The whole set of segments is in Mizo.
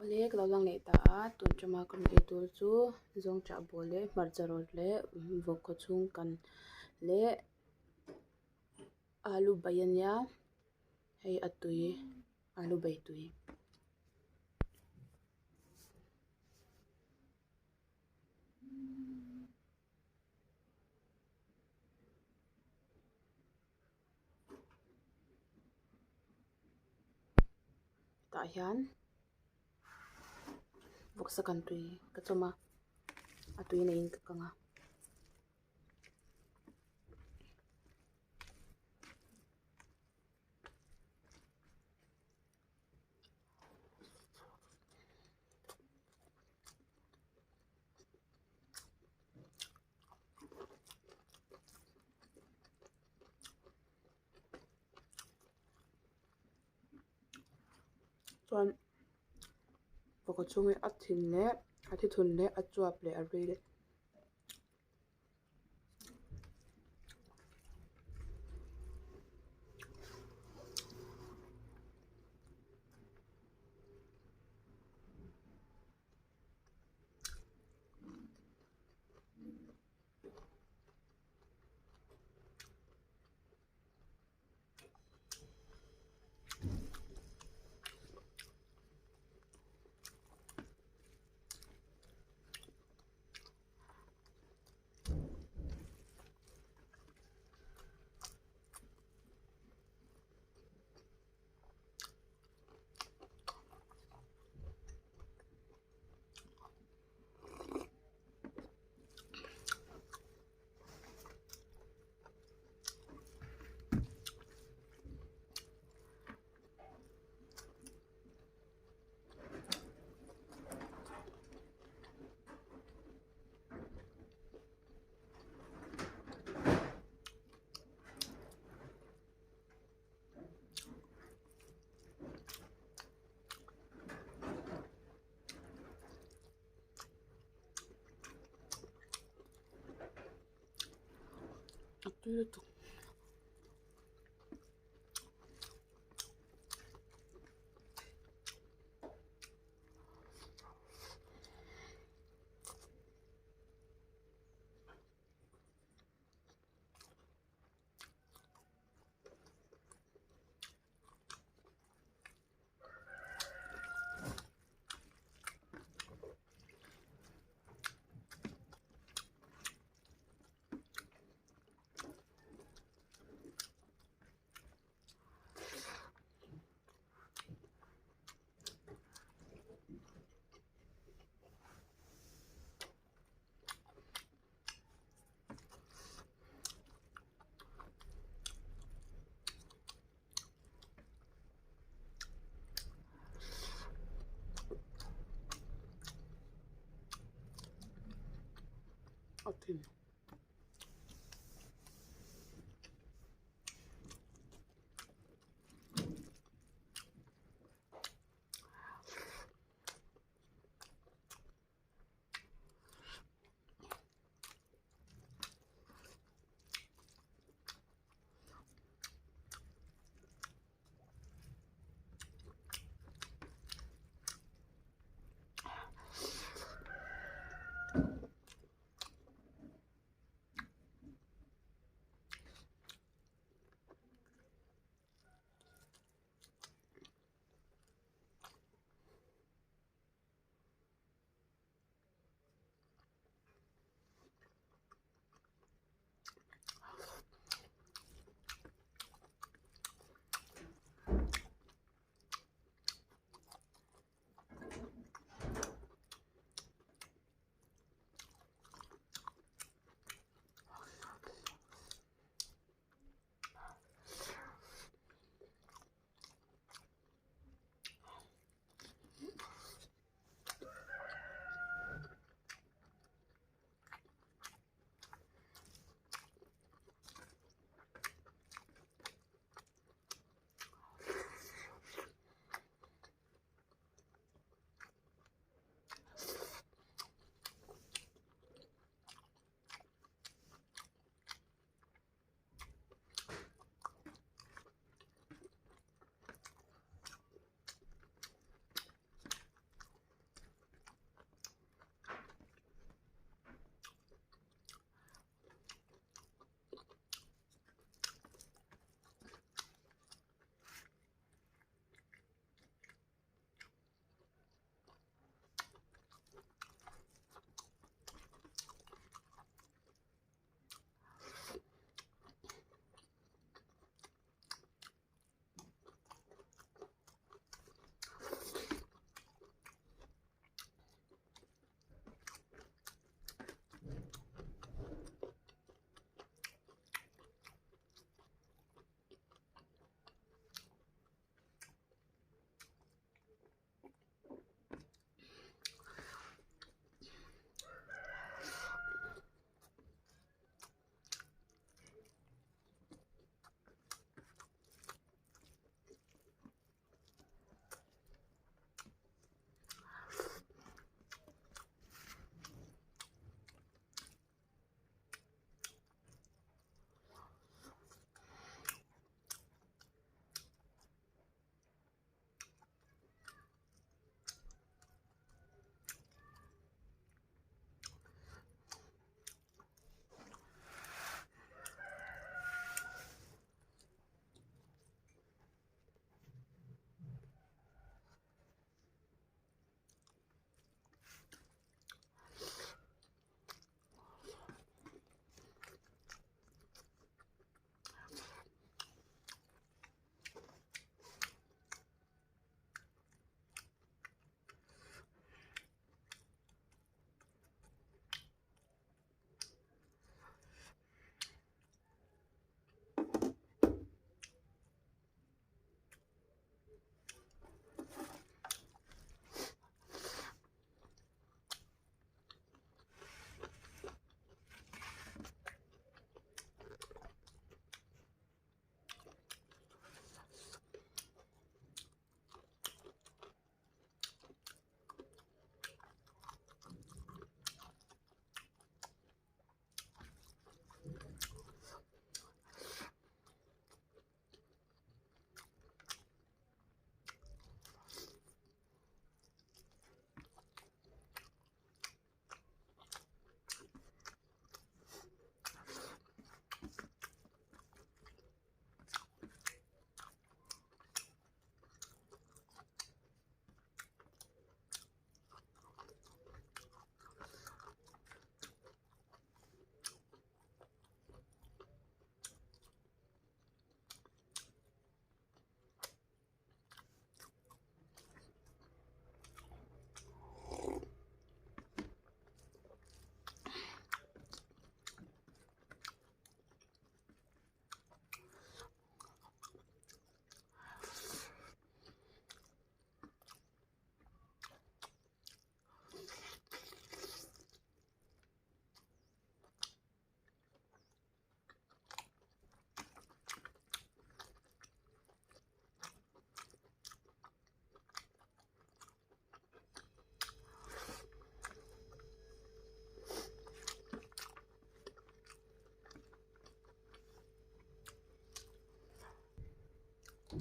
Awle ka lo lang leh ta a tun tuma ka rawn ei tur chu zawngchah ball leh hmarcha rawt leh vawk khaw chhung kan leh alu bai a nia hei a tui alu bai tui. Tah hian vawksa kan tui ka chawm a a tui neiin ka kang a. Chuan vawkhaw chhung hi a thin leh a thithun leh a chuap leh a ril. A tui lutuk. A thin.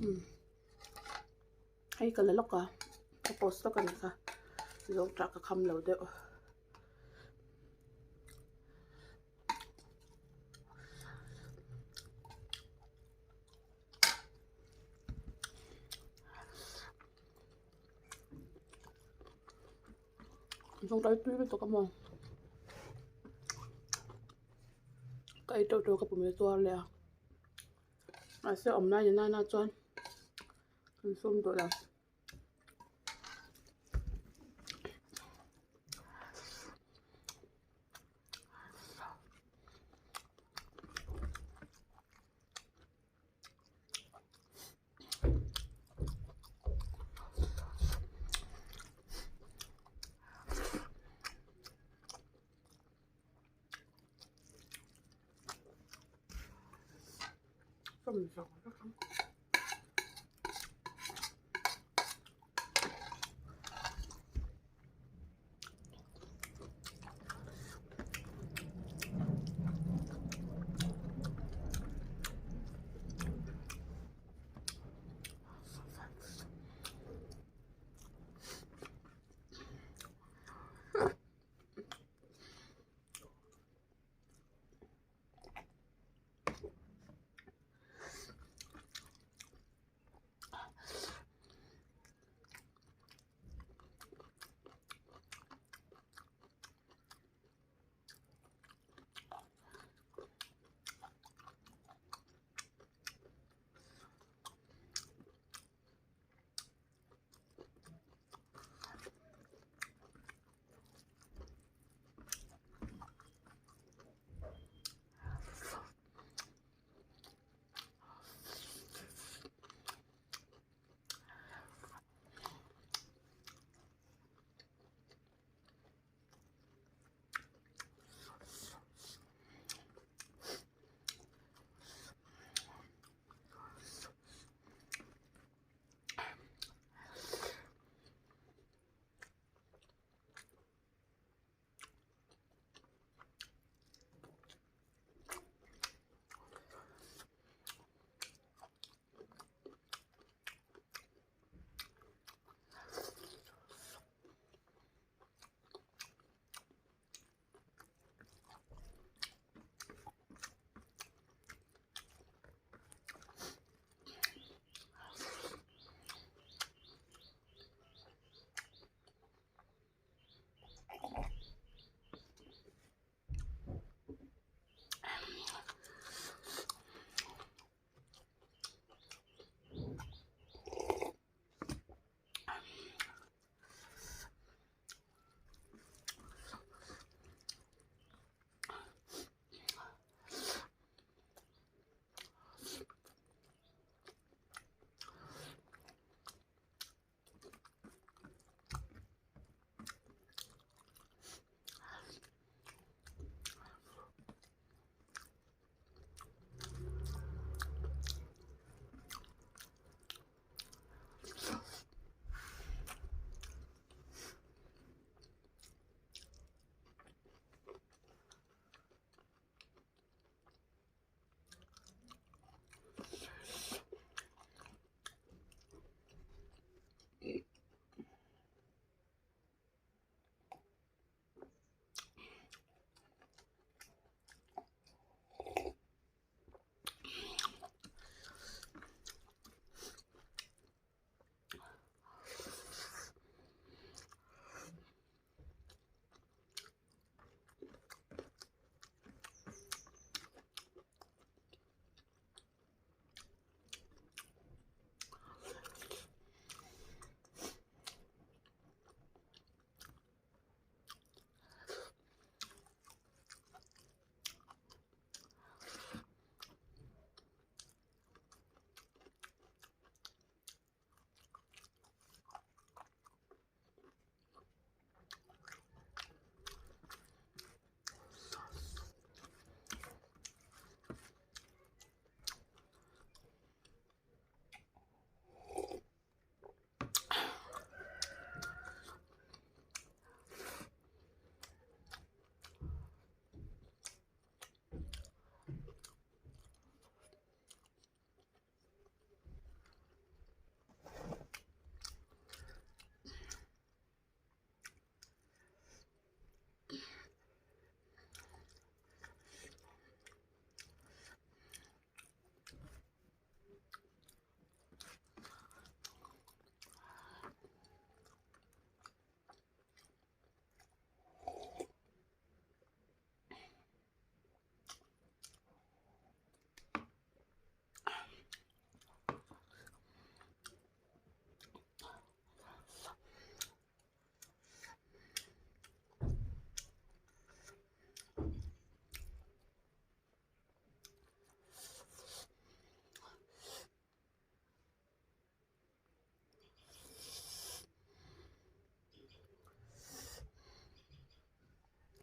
Umm hei ka la lawk a ka post lawk a nih kha zawngṭah ka kham lo deuh. Zawngṭah hi tui lutuk a maw ka ei teuh teuh ka pum hi a tuar leh a mahse awm lai ni nana chuan kan sum duh lo.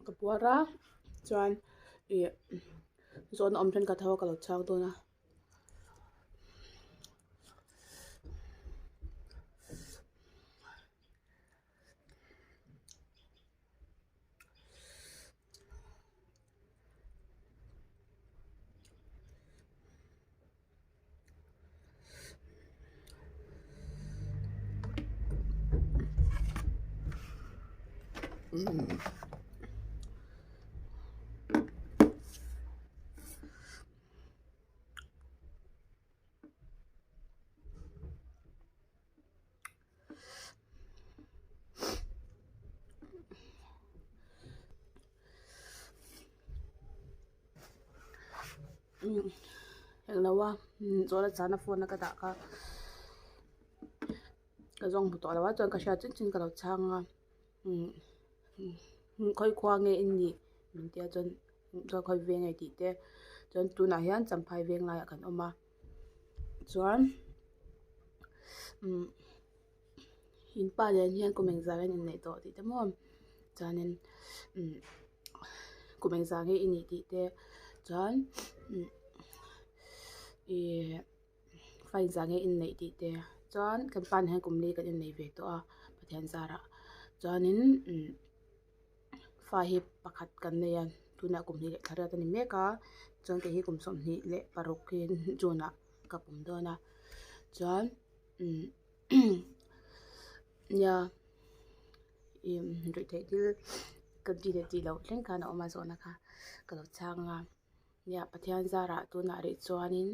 Ka puar a chuan ih zawn awm thenkhat ho ka lo chhang dawn a. Englo a chuan a chana phone a ka dah kha ka zawng hmu tawh lo a chuan ka hriat chin chin ka lo chhang a khawi khua nge i nih min tia chuan chuan khawi veng nge tih te chuan tunah hian champhai veng laiah kan awm a chuan in pa nen hian kum engzah nge an inneih tawh tih te maw chuanin kum engzah nge i nih tih te chuan ihh fa engzah nge i inneih tih te chuan kan pa nen hian kum li kan innei ve tawh a Pathian zarah chuanin fa hi pakhat kan nei a tunah kum hnih leh thla riat a ni mek a chuan kei hi kum 26 hi June ah ka pum dawn a chuan nia ih ruihtheih thil kan tih leh tih loh thleng khan a awm a zawhna kha ka lo chhang a nia Pathian zarah tunah rih chuanin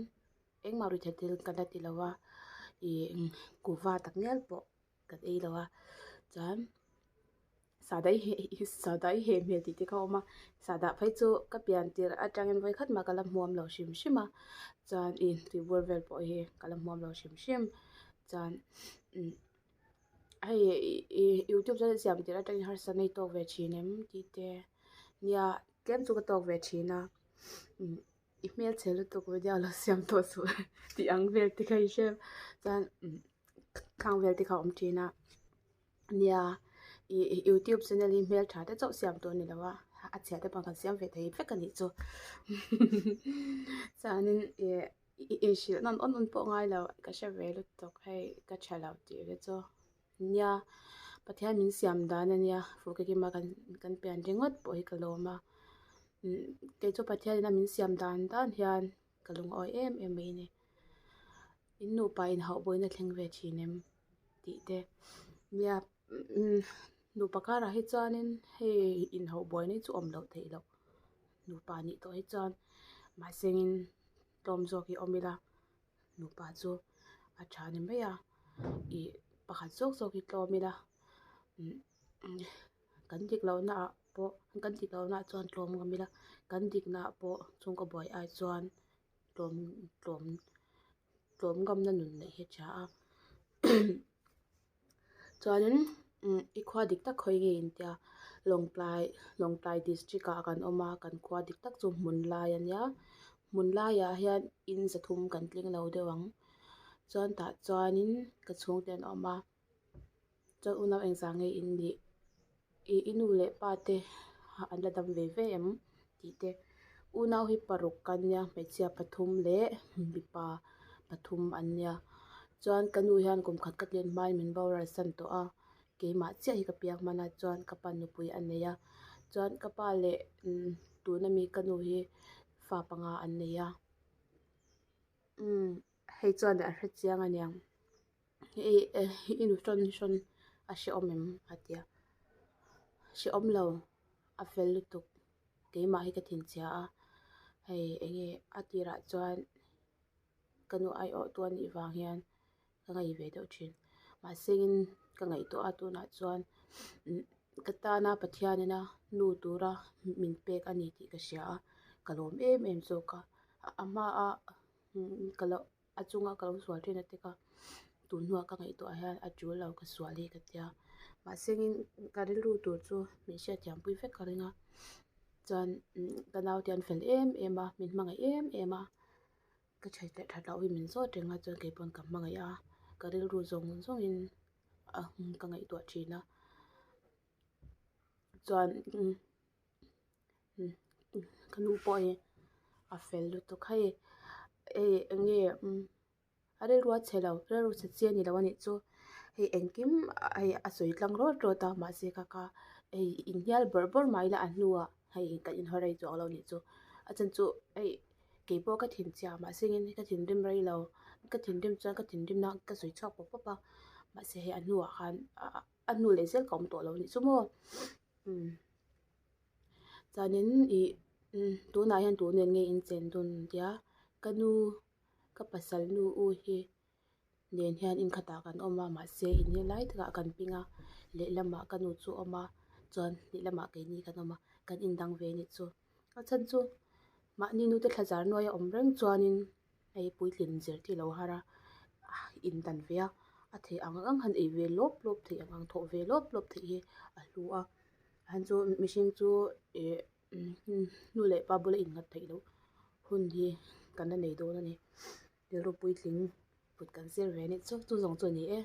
engmah ruihtheih thil kan la ti lo a ih kuhva tak ngial pawh. kan ei lo a chuan sahdah hi sahdah hi heh hmel tih te kha a awm a sahdah phei chu ka pian tirh atangin vawi khat mah ka la hmuam lo hrim hrim a chuan ih tuibur vel pawh hi ka la hmuam lo hrim hrim chuan umm hei ih youtube chuan siam tirh atangin harsa nei tawk ve thin em tih te nia tlem chu ka tawk ve thin a umm. I hmelchhe lutuk video lo siam tawh suh tih ang vel te kha i hre chuan khang vel te kha a awm thin a nia ih youtube channel hi hmeltha te chauh siam tur a ni lo a a chhia te pawh kan siam ve thei vek a nih chu chuanin ih inhrilh nawn awn awn pawh ngai lo ka hre ve lutuk hei ka tha lo tih te chu nia Pathian min siam dan a nia Fukekima kan kan pian ringawt pawh hi ka lawm a. Kei chu Pathian ina min siam dan dan hian ka lungawi em em mai a ni. In nupa inhauh buaina thleng ve thin em tih te nia nupa karah hi chuanin hei inhauh buaina hi chu awm loh theih loh nupa nih tawh hi chuan mahse in tlawm zawk hi awm ila nupa chu a tha ni mai a ih pakhat zawk zawk hi tlawm ila kan dik lohna ah pawh kan dik lohna ah chuan tlawm ngam ila kan dikna ah pawh chhungkaw buai ai chuan tlawm tlawm tlawm ngamna nun neih hi a tha a chuanin i khua dik tak khawi nge in tia Lawngtlai Lawngtlai district ah kan awm a kan khua dik tak chu hmun lai a nia hmun laiah hian in zathum kan tling lo deuh ang chuan tah chuanin ka chhungte an awm a. Chuan unau engzah nge in nih? Ih i nu leh pa te an la dam ve ve em? Tih te. Unau hi paruk ka nia, hmeichhia pathum leh mipa pathum an nia. Chuan ka nu hian kum khat ka tlen hmain min boral san tawh a, keimah chiah hi ka piang hman a, chuan ka pa nupui a nei a. Chuan ka pa leh tuna mi ka nu hi fa panga an nei a. Umm hei chuan a hrechiang a niang. I nu hrawn hrawn a hrehawm em a ti a hrehawm lo a fel lutuk keimah hi ka thinchhia a hei eng nge a tirah chuan ka nu aiawh tu a nih vang hian ka ngaih ve deuh thin mahse in ka ngaihtuah a tunah chuan ka tana Pathian ina nu tura min pek a ni tih ka hria a ka lawm em em zawk a a hmaa ka lo. A chunga ka lo sual thin a tek a, tun hnuah ka ngaihtuah hian a tul lo ka sual hi ka tia. Mahse ka rilru tur chu min hriatthiam pui vek ka ring a, chuan ka naute an fel em em a, min hmangaih em em a, ka that leh that loh hi min zawt reng a, chuan keipawn ka hmangaih a, ka rilru zawng zawngin ka ngaihtuah thin a, chuan. Ka nu pawh hi a fel lutuk hei hei eng nge a rilru a chhe lo rilru chhe chi a ni lo a nih chu hei engkim hei a sawi tlang rawt rawt a mahse kha kha hei inhnial bawrh bawrh mai ila a hnuah hei kan inhaw rei chuang lo a nih chu a chhan chu hei keipawh ka thinchhia mahse engin ka thinrim rei lo ka thinrim chuan ka thinrimna ka sawi chhuak pawp pawp a mahse hei a hnuah khan a hnu leh zel ka awm tawh lo a nih chu maw umm. Chuanin ih tunah hian tun nen nge in chen dun tia ka nu ka pasal nu u hi nen hian inkhatah kan awm a mahse in hi lai takah kan ping a lehlamah ka nu chu a awm a chuan lehlamah keini kan awm a kan indang ve anih chu a chhan chu mahni nute thla zar nuaia awm reng chuanin hei puitlin zir te ilo har a indan ve a a theih ang ang han ei ve lawp lawp theih ang ang thawh ve lawp lawp theih hi a hlu a. Han chu mihring chu ih nu leh pa bula innghat theih loh hun hi kan la nei dawn a ni rilru puitling put kan zir ve a nih chu chu zawng chu a ni e.